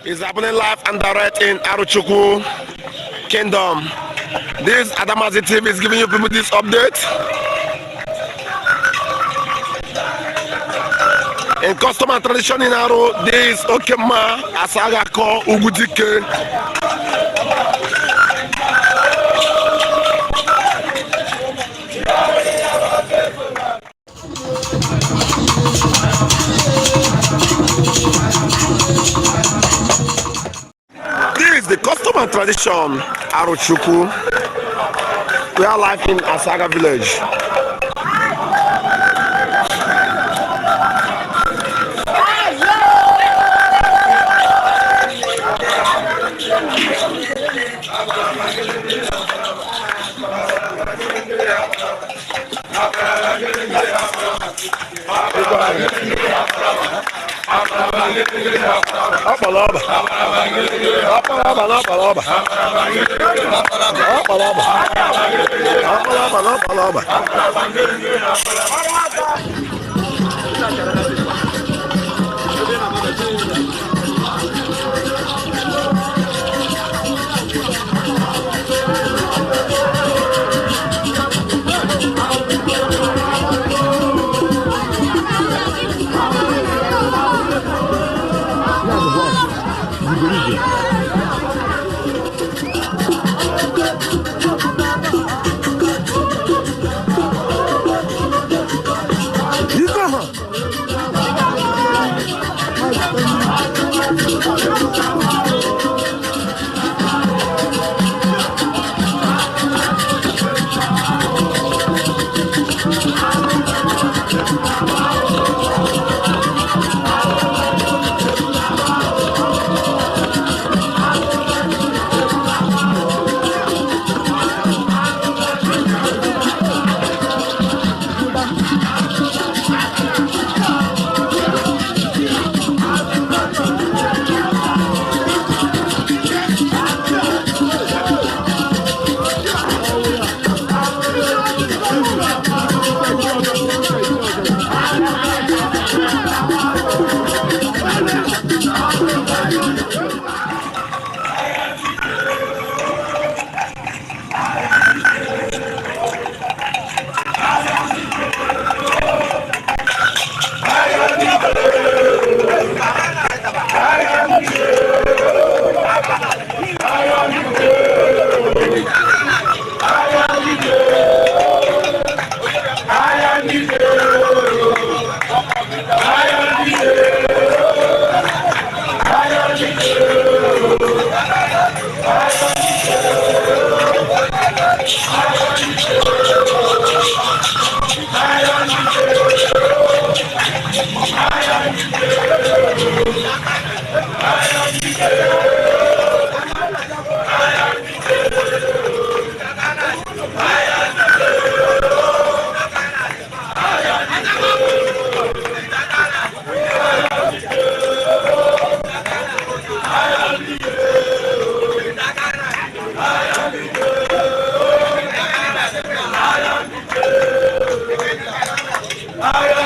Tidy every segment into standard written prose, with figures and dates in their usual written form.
It's happening live and direct in Arochukwu Kingdom. This Adamazi TV is giving you people this update. In custom and tradition in Aro, this Okema Asagako Ugwudike. This is the custom and tradition Arochukwu. We are live in Asaga village. Ọkpọlọba. Ọkpọlọba n'ọkpọlọba. Ọkpọlọba. Ọkpọlọba n'ọkpọlọba. I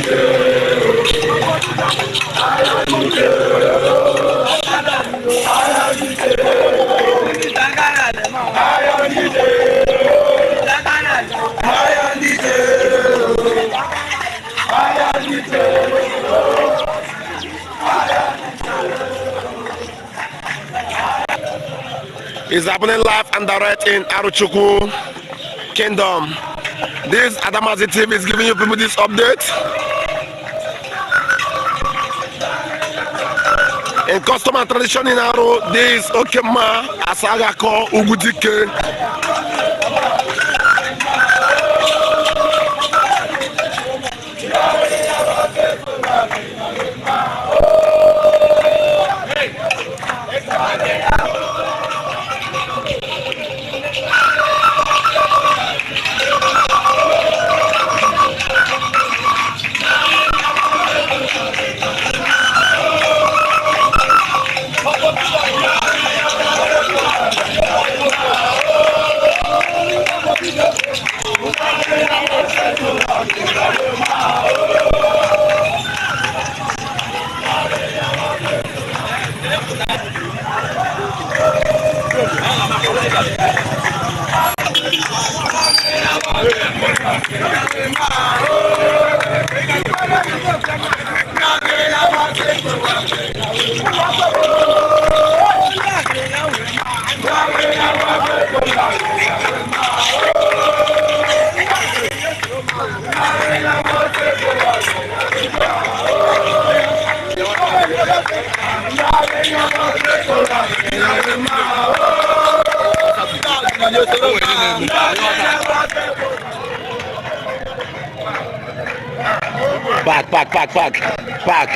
am It's happening live and direct in Arochukwu Kingdom. This Adamazi TV is giving you people this update. In custom and tradition in Aro, this Okema Asagako Ugudike. Back, back, back, back, back.